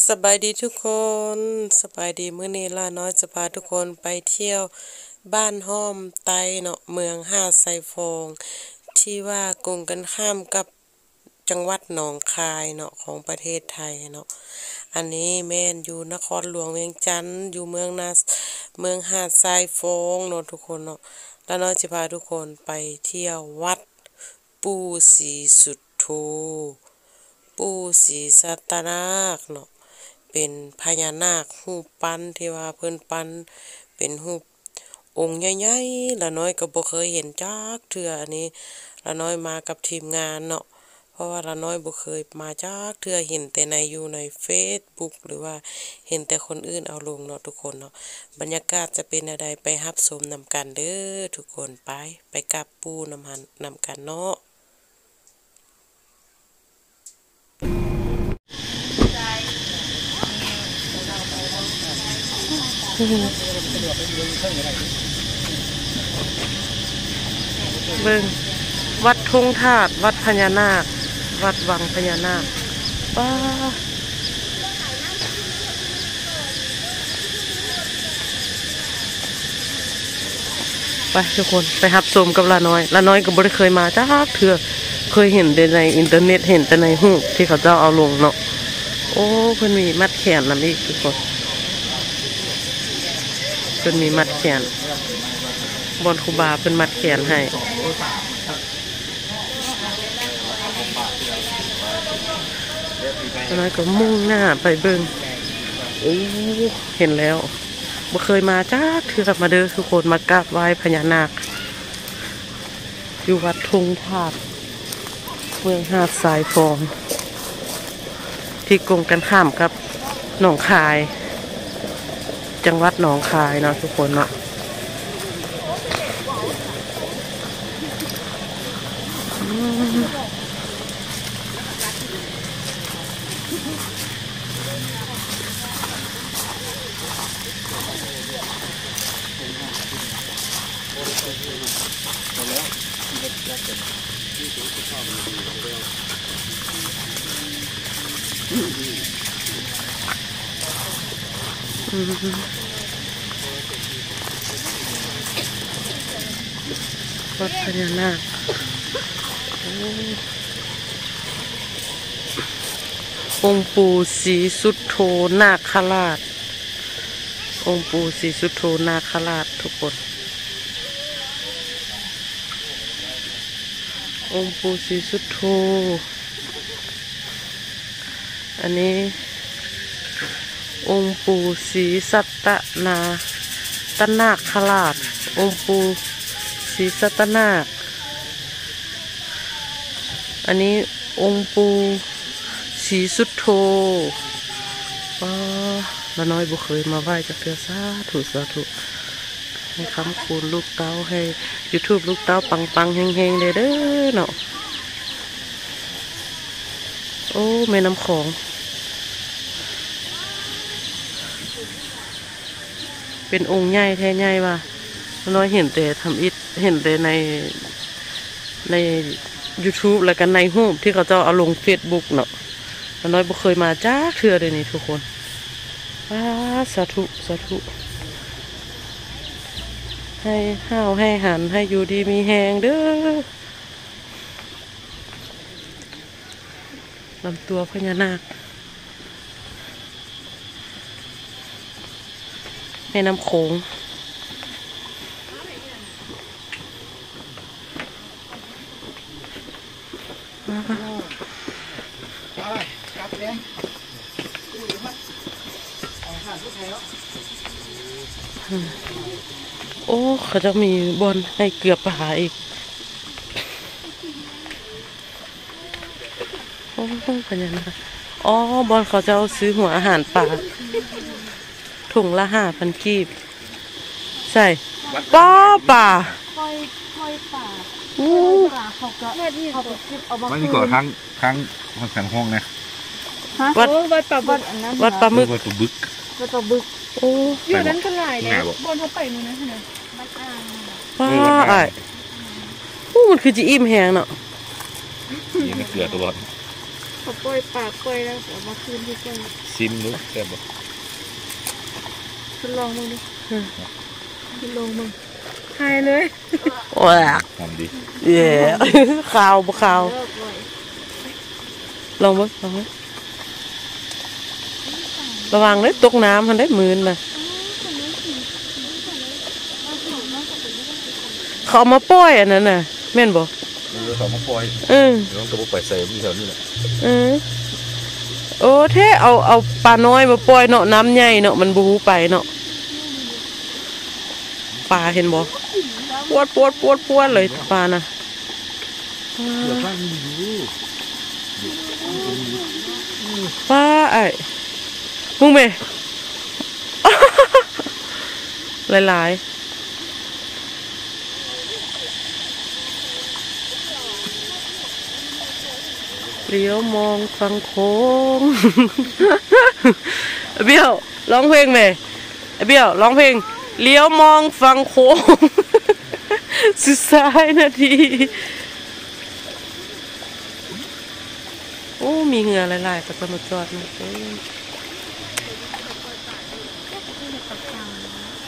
ສະບາຍດີທຸກຄົນ ສະບາຍດີ. ມື້ນີ້ຫຼ້ານ້ອຍຈະພາທຸກຄົນໄປທ່ຽວບ້ານຫ້ອມໃຕ້ເນາະ ເມືອງຫາດຊາຍຟອງ ທີ່ວ່າກົງກັນຂ້າມກັບຈັງຫວັດໜອງຄາຍເນາະ ຂອງປະເທດໄທເນາະ. ອັນນີ້ແມ່ນຢູ່ນະຄອນຫຼວງວຽງຈັນ ຢູ່ເມືອງນາ ເມືອງຫາດຊາຍຟອງເນາະທຸກຄົນເນາະ. ຫຼ້ານ້ອຍຈະພາທຸກຄົນໄປທ່ຽວວັດ ປູ່ສີສຸດໂທ ປູ່ສີສັດຕະນາກເນາະ ເປັນພະຍານາກຮູບປັ້ນ ທີ່ວ່າເພິ່ນປັ້ນເປັນຮູບອົງໃຫຍ່ໆ ຫຼ້ານ້ອຍກໍບໍ່ເຄີຍເຫັນຈັກເທື່ອ. ອັນນີ້ຫຼ້ານ້ອຍມາກັບທີມງານເນາະ ເພາະວ່າຫຼ້ານ້ອຍບໍ່ເຄີຍມາຈັກເທື່ອ ເຫັນແຕ່ໃນ ຢູ່ໃນເຟສບຸກ ຫຼືວ່າເຫັນແຕ່ຄົນອື່ນເອົາລົງເນາະທຸກຄົນເນາະ. ບັນຍາກາດຈະເປັນແນວໃດ ໄປຮັບຊົມນຳກັນເດີທຸກຄົນ. ໄປ ໄປກາບປູ່ນຳ ນຳກັນເນາະ. ເບິ່ງ ວັດທຸງທາດ ວັດພະຍານາກ ວັດວັງພະຍານາກ ປາ ໄປທຸກຄົນ ໄປຮັບຊົມກັບຫຼ້ານ້ອຍ. ຫຼ້ານ້ອຍກໍບໍ່ໄດ້ເຄີຍມາຈັກເທື່ອ ເຄີຍເຫັນແຕ່ໃນອິນເຕີເນັດ ເຫັນແຕ່ໃນຮູບທີ່ເຂົາເຈົ້າເອົາລົງເນາະ. ໂອ້ ເພິ່ນມີມັດແຂນນຳອີກທຸກຄົນ ເພິ່ນມີມັດແຂນ ບ່ອນຄູບາເພິ່ນມັດແຂນໃຫ້. ຕອນນັ້ນກໍມຸ່ງໜ້າໄປເບິ່ງ ໂອ້ ເຫັນແລ້ວ ບໍ່ເຄີຍມາຈັກເທື່ອ. ມາເດີທຸກຄົນ ມາກາບໄຫວ້ພະຍານາກ ຢູ່ວັດທຸງທາດ ເມືອງຫາດຊາຍຟອງ ທີ່ກົງກັນຂ້າມກັບໜອງຄາຍ ຈັງຫວັດໜອງຄາຍເນາະທຸກຄົນເນາະ. ວັດພະຍານາກ ໂອ້ ອົງປູ່ສີສຸດໂທນາຄະລາດ ອົງປູ່ສີສຸດໂທນາຄະລາດທຸກຄົນ ອົງປູ່ສີສຸດໂທ. ອັນນີ້ອົງປູ່ສີສັດຕະນາ ຕະນາກຄະລາດ ອົງປູ່ສີສັດຕະນາກ. ອັນນີ້ອົງປູ່ສີສຸດໂທ. ປ້າ ລານ້ອຍບໍ່ເຄີຍມາໄຫວ້ຈັກເທື່ອ. ສາທຸ ສາທຸ. ໃຫ້ຄ້ຳຄູນລູກເຕົ້າ ໃຫ້ຢູທູບລູກເຕົ້າປັງໆ ເຮັງໆ ແດ່ເດີເນາະ. ໂອ້ ແມ່ນ້ຳຂອງ ເປັນອົງໃຫຍ່ແທ້ໃຫຍ່ວ່າ ນ້ອຍເຫັນແຕ່ທຳອິດ ເຫັນແຕ່ໃນ ໃນຢູທູບ ແລ້ວກໍໃນຮູບທີ່ເຂົາເຈົ້າເອົາລົງເຟສບຸກເນາະ. ນ້ອຍບໍ່ເຄີຍມາຈັກເທື່ອເດນີ້ທຸກຄົນ. ສາທຸ ສາທຸ ໃຫ້ຫ້າວໃຫ້ຫັນ ໃຫ້ຢູ່ດີມີແຮງເດີ. ລຳຕົວພະຍານາກ ແມ່ນ້ຳໂຂງ. ໂອ້ ເຂົາເຈົ້າມີບ່ອນໃຫ້ເກືອປາອີກ. ໂອ້ ພະຍານາກ. ອໍ ບ່ອນເຂົາເຈົ້າຊື້ຫົວອາຫານປາ ຖົງລະຫ້າພັນກີບ. ໃສ່ ປ້າ ປາ ປ່ອຍ ປ່ອຍປາ ໂອ້ ປ່ອຍປາ ເຂົາກໍ ເຂົາກໍເກັບເອົາມາຄືນ. ທາງ ທາງ ທາງຫ້ອງນະ ຮະ? ວັດ ໂອ້ ວັດປາ ວັດອັນນັ້ນ ວັດປາໝຶກ ເອີ ວັດປາບຶກ ວັດປາບຶກ. ໂອ້ ຢູ່ນັ້ນກໍຫຼາຍແລ້ວ ບ່ອນເຮົາໄປມື້ນັ້ນນະ. ປ້າ ເອີ ວັດ ອ້າຍ ໂອ້ ມັນຄືຈະອີ່ມແຮງເນາະ. ນີ້ມັນເກືອຕົວ. ເຂົາປ່ອຍປາ ປ່ອຍແລ້ວເອົາມາຄືນຄືເກົ່າ. ຊິມດູແຊບບໍ່? ທົດລອງເບິ່ງດູ. ອືມ ທົດລອງເບິ່ງ. ຫາຍເລີຍ. ໂອ້ຍ ຫອມດີ. ເຢ້ ຂາວບໍ່ຂາວ? ລອງເບິ່ງ ລອງເບິ່ງ. ລະວັງເດີ ຕົກນ້ຳຫັ້ນເດ້ ໝືນນະ. ເຂົາເອົາມາປ່ອຍອັນນັ້ນນະ ແມ່ນບໍ່? ເອີ ເຂົາເອົາມາປ່ອຍ. ເອີ ມັນກໍບໍ່ໄປໃສ ມີແຖວນີ້ແຫຼະ. ເອີ ໂອ້ ແທ້ ເອົາ ເອົາປານ້ອຍມາປ່ອຍເນາະ ນ້ຳໃຫຍ່ເນາະ ມັນບໍ່ຮູ້ໄປເນາະ. ປາເຫັນບໍ່? ປວດ ປວດ ປວດ ປວດເລີຍປານະ. ປາອ້າຍ ມຶງແມ່ ຫຼາຍໆ. ຫຼຽວມອງຝັ່ງໂຂງ. ອ້າຍບ້ຽວ ຮ້ອງເພງແໝ່. ອ້າຍບ້ຽວ ຮ້ອງເພງ ຫຼຽວມອງຝັ່ງໂຂງ ສຸດສາຍນາທີ. ໂອ້ ມີເຮືອຫຼາຍໆ ເຂົາເຈົ້າມາຈອດນະ.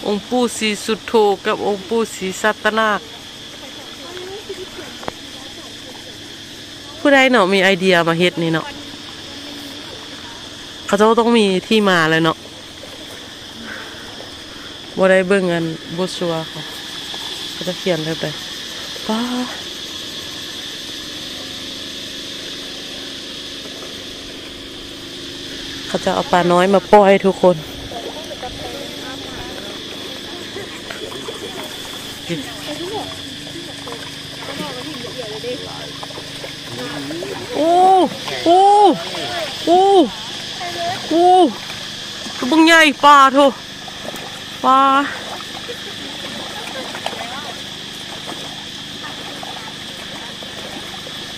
ອົງປູ່ສີສຸດໂທກັບອົງປູ່ສີສັດຕະນາກ. ຜູ້ໃດເນາະ ມີໄອເດຍມາເຮັດນີ້ເນາະ? ເຂົາເຈົ້າຕ້ອງມີທີ່ມາແລ້ວເນາະ. ບໍ່ໄດ້ເບິ່ງອັນໂບຣຊັວເຂົາ ເຂົາຈະຂຽນແບບໃດ. ປາ ເຂົາຈະເອົາປານ້ອຍມາປ່ອຍທຸກຄົນ. ໂອ້ ໂອ້ ໂອ້ ໂອ້ ໂຕບັກໃຫຍ່ ປາໂທ ປາ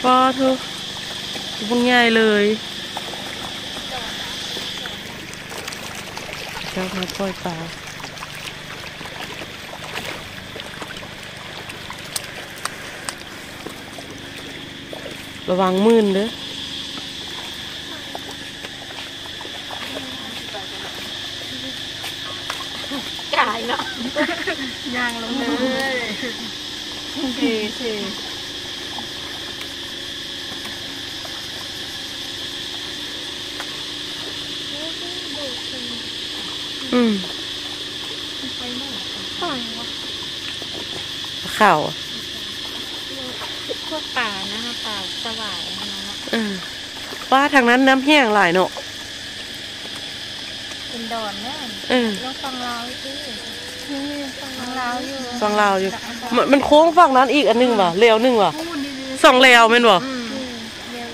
ປາໂທ ໂຕບັກໃຫຍ່ເລີຍ. ເຈົ້າມາປ່ອຍປາ. ລະວັງມື່ນເດີ. ກາຍເນາະ ຍ່າງລົງເລີຍ ເຊ ເຊ. ອືມ ປາຂາວ ພວກປານະ ປາສະຫວາຍເນາະ. ເອີ ປາທາງນັ້ນນ້ຳແຫ້ງຫຼາຍເນາະ. ເປັນດອນເດີ. ເອີ ລາວຝັ່ງລາວຢູ່ ເອີ ຝັ່ງລາວຢູ່ ຝັ່ງລາວຢູ່. ມັນ ມັນໂຄ້ງຝັ່ງນັ້ນອີກອັນໜຶ່ງຫວາ ແລວໜຶ່ງຫວາ ສອງແລວແມ່ນບໍ່? ອືມ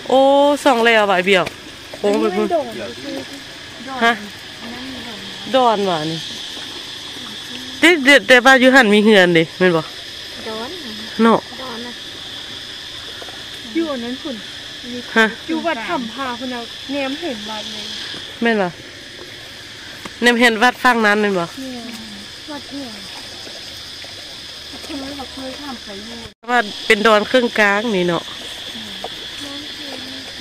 ໂອ້ ສອງແລວຫວາ ອ້າຍບ້ຽວ ໂຄ້ງໄປພຸ້ນ. ຮະ ດອນຫວານີ້ ແຕ່ ແຕ່ ແຕ່ວ່າຢູ່ຫັ້ນມີເຮືອນເດ້ ແມ່ນບໍ່? ດອນ ເນາະ ດອນນະ ຢູ່ອັນນັ້ນພຸ້ນ. ຮະ ຢູ່ວັດຖ້ຳພາພຸ້ນນະ ແນມເຫັນວັດເລີຍ ແມ່ນບໍ່? ແນມເຫັນວັດຝັ່ງນັ້ນແມ່ນບໍ່? ແມ່ນ ວັດອີຫຍັງ? ເຄີຍ ເຮົາເຄີຍຂ້າມໄປຢູ່ ວ່າເປັນດອນເຄິ່ງກາງນີ້ເນາະ.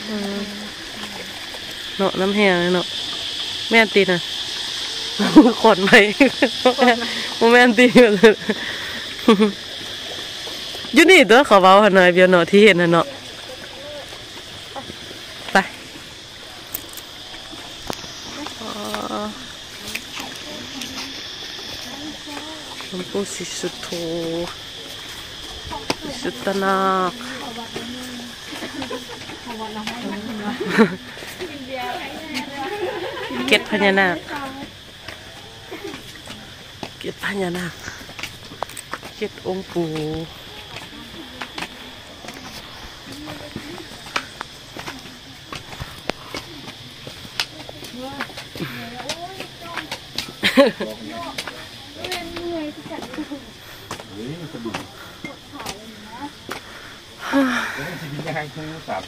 ອືມ ເນາະ ນ້ຳແຫ້ງເນາະ. ແມ່ນຕິນະ? ຂອນໄມ້ ຂອນໄມ້ ບໍ່ແມ່ນຕິ? ຢູ່ນີ້ຕົວະ ເຂົາເວົ້າຫັ້ນນະ ອ້າຍບ້ຽວເນາະ ທີ່ເຫັນຫັ້ນເນາະ. ໄປ ອໍ ຫຼວງປູ່ສີສຸດໂທ ສີສຸດຕະນາກ ເກັດພະຍານາກ ເກັດພະຍານາກ ເຈັດອົງປູ່.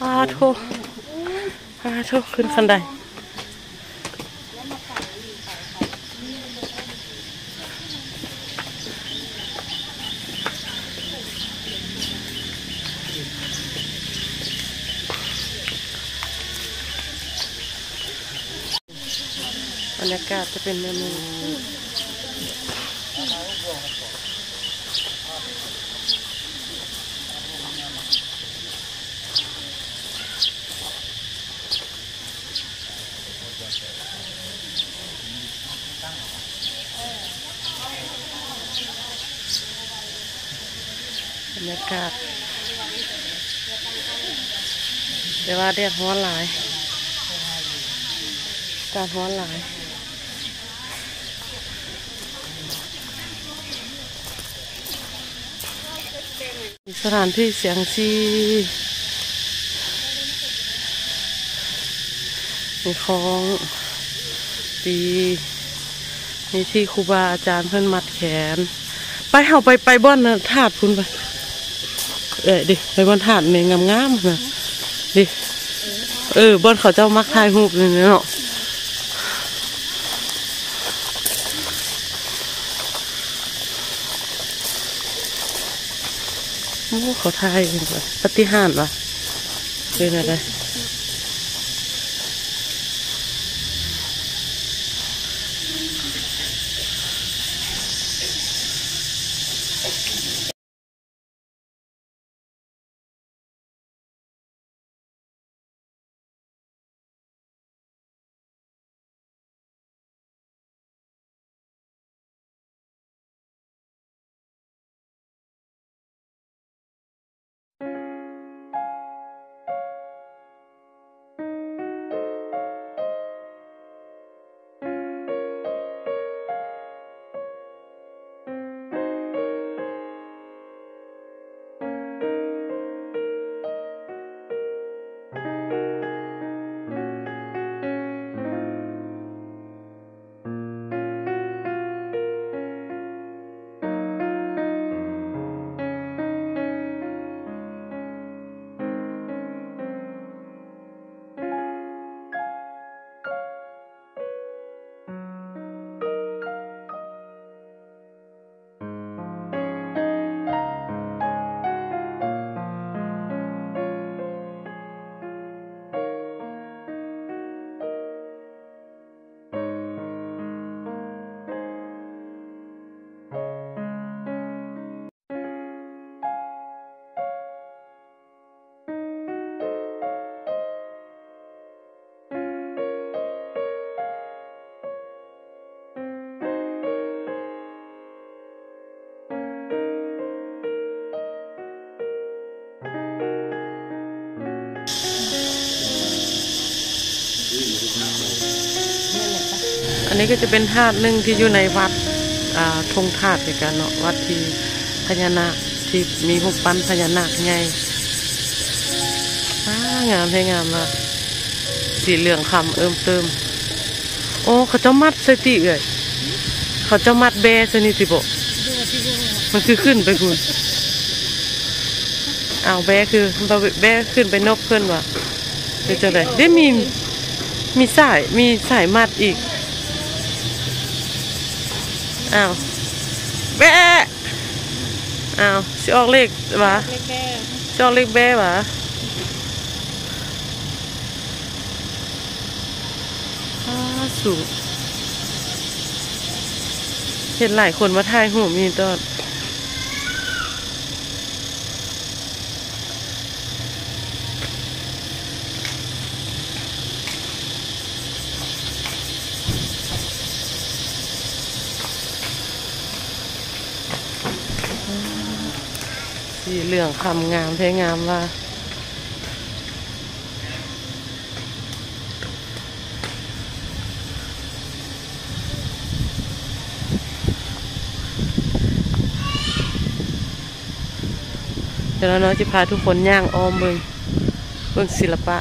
ອາໂທ ອາໂທ ຂຶ້ນຄັນໄດ. ໂ ບັນຍາກາດຈະເປັນແບບນີ້. ບັນຍາກາດ ແຕ່ວ່າແດດຮ້ອນຫຼາຍ ອາກາດຮ້ອນຫຼາຍ. ສະຖານທີ່ສ່ຽງຊີ ມີຂອງ ມີທີ່ຄູບາອາຈານເພິ່ນມັດແຂນ. ໄປ ເຮົາໄປ ໄປບ່ອນທາດພຸ້ນໄປ. ເອີ ເດ້ ໄປບ່ອນທາດນີ້ງາມໆນະ ເດ້. ເອີ ບ່ອນເຂົາເຈົ້າມັກຖ່າຍຮູບນີ້ເນາະ. ໂອ້ ເຂົາຖ່າຍຫຍັງວະ ປາຕິຫານຫວາ ຫຼືແນວໃດ? ອັນນີ້ກໍຈະເປັນທາດໜຶ່ງທີ່ຢູ່ໃນວັດ ອ່າ ທົ່ງທາດຄືກັນເນາະ, ວັດທີ່ພະຍານາກ ທີ່ມີຮູບປັ້ນພະຍານາກໃຫຍ່. ອ້າ ງາມແທ້ ງາມເນາະ, ສີເຫຼືອງຄຳເອີ້ມເຕີມ. ໂອ້ ເຂົາເຈົ້າມັດໃສ່ຕິເອື້ອຍ? ເຂົາເຈົ້າມັດແບ້ໃສ່ນີ້ຕິບໍ? ມັນຄືຂຶ້ນໄປພຸ້ນ. ອ້າວ ແບ້ຄື ແບ້ຂຶ້ນໄປນົບເພິ່ນຫວາ ຫຼືຈັ່ງໃດ? ເດ້ ມີ ມີສາຍ ມີສາຍມັດອີກ. ອ້າວ ແບ້ ອ້າວ ຊິອອກເລກຫວາ? ຊິອອກເລກແບ້ຫວາ? ອ້າ ສູງ ເຫັນຫຼາຍຄົນມາຖ່າຍຮູບຢູ່ນີ້ຕອດ. ສີເຫຼືອງຄຳງາມແທ້ ງາມວ່າ. ດຽວນ້ອຍຊິພາທຸກຄົນຍ່າງອ້ອມເບິ່ງ ເບິ່ງສິລະປະ.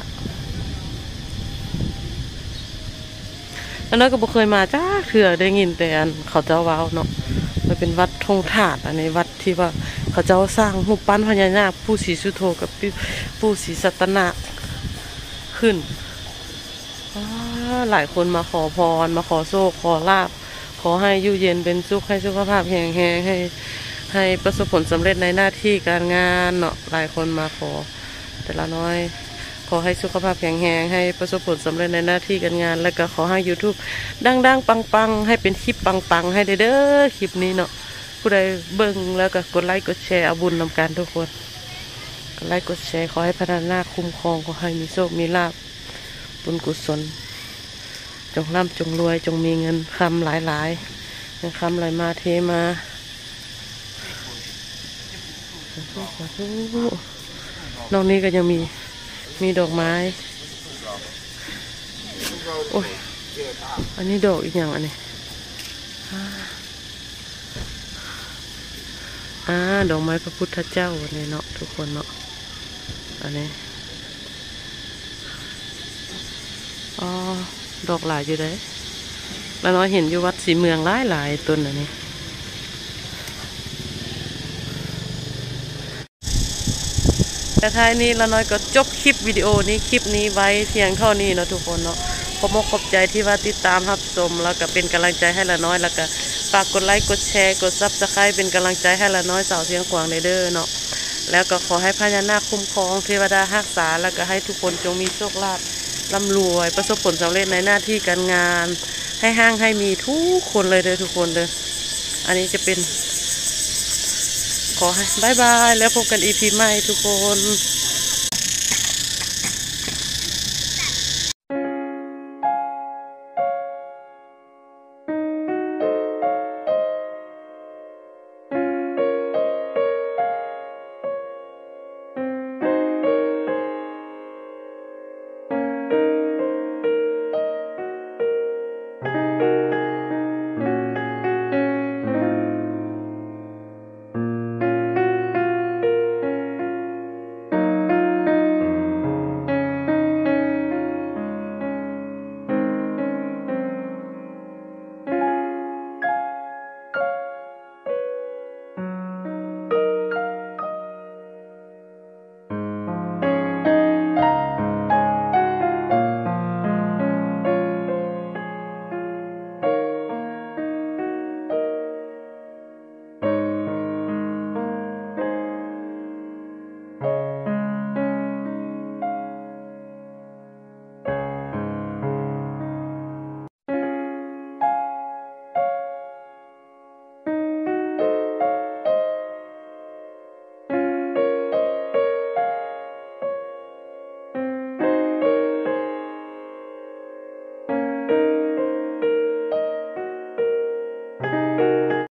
ນ້ອຍກໍບໍ່ເຄີຍມາຈັກເທື່ອ ໄດ້ຍິນແຕ່ອັນເຂົາເຈົ້າເວົ້າເນາະ ວ່າເປັນວັດທົ່ງທາດ. ອັນນີ້ວັດທີ່ວ່າເຂົາເຈົ້າສ້າງຮູບປັ້ນພະຍານາກ ປູ່ສີສຸໂທ ກັບ ປູ່ ປູ່ສີສັດຕະນາກຂຶ້ນ. ອ້າ ຫຼາຍຄົນມາຂໍພອນ ມາຂໍໂຊກ ຂໍລາບ ຂໍໃຫ້ຢູ່ເຢັນເປັນສຸກ ໃຫ້ສຸຂະພາບແຂງແຮງ ໃຫ້ ໃຫ້ປະສົບຜົນສຳເລັດໃນໜ້າທີ່ການງານເນາະ. ຫຼາຍຄົນມາຂໍ ແຕ່ລະນ້ອຍ ຂໍໃຫ້ສຸຂະພາບແຂງແຮງ, ໃຫ້ປະສົບຜົນສຳເລັດໃນໜ້າທີ່ການງານ, ແລ້ວກໍຂໍໃຫ້ຢູທູບດັງໆປັງໆ, ໃຫ້ເປັນຄລິບປັງໆໃຫ້ເດີ້ ຄລິບນີ້ເນາະ. ຜູ້ໃດເບິ່ງແລ້ວກໍກົດໄລກົດແຊເອົາບຸນນຳກັນທຸກຄົນ. ກົດໄລກົດແຊ, ຂໍໃຫ້ພະຍານາກຄຸ້ມຄອງ, ຂໍໃຫ້ມີໂຊກມີລາບ ບຸນກຸສົນ, ຈົ່ງລ່ຳຈົ່ງລວຍ, ຈົ່ງມີເງິນຄຳຫຼາຍໆ, ເງິນຄຳໄຫຼມາເທມາ. ສາທຸ ສາທຸ. ນອກນີ້ກໍຍັງມີ ມີດອກໄມ້. ໂອ້ຍ ອັນນີ້ດອກອີ່ຫຍັງອັນນີ້? ອາ ອາ ດອກໄມ້ພະພຸດທະເຈົ້າອັນນີ້ເນາະ ທຸກຄົນເນາະ. ອັນນີ້ ອໍ ດອກຫຼາຍຢູ່ເດ້. ລານ້ອຍເຫັນຢູ່ວັດສີເມືອງຫຼາຍໆ ຕົ້ນອັນນີ້. ແລະ ທ້າຍນີ້ລານ້ອຍກໍຈົບຄລິບວິດີໂອນີ້ ຄລິບນີ້ໄວ້ພຽງເທົ່ານີ້ເນາະ ທຸກຄົນເນາະ. ຂອບອົກຂອບໃຈທີ່ວ່າຕິດຕາມຮັບຊົມ ແລ້ວກໍເປັນກຳລັງໃຈໃຫ້ລານ້ອຍ, ແລ້ວກໍຝາກກົດໄລກົດແຊ ກົດຊັບສະໄຄຣບ໌ ເປັນກຳລັງໃຈໃຫ້ລານ້ອຍສາວຊຽງຂວາງແດ່ເດີເນາະ. ແລ້ວກໍຂໍໃຫ້ພະຍານາກຄຸ້ມຄອງ, ເທວະດາຮັກສາ, ແລ້ວກໍໃຫ້ທຸກຄົນຈົ່ງມີໂຊກລາບ ລ່ຳລວຍ, ປະສົບຜົນສຳເລັດໃນໜ້າທີ່ການງານ, ໃຫ້ຮັ່ງໃຫ້ມີທຸກຄົນເລີຍເດີ ທຸກຄົນເດີ. ອັນນີ້ຈະເປັນ ຂໍໃຫ້ ບາຍບາຍ ແລ້ວພົບກັນອີພີໃໝ່ທຸກຄົນ.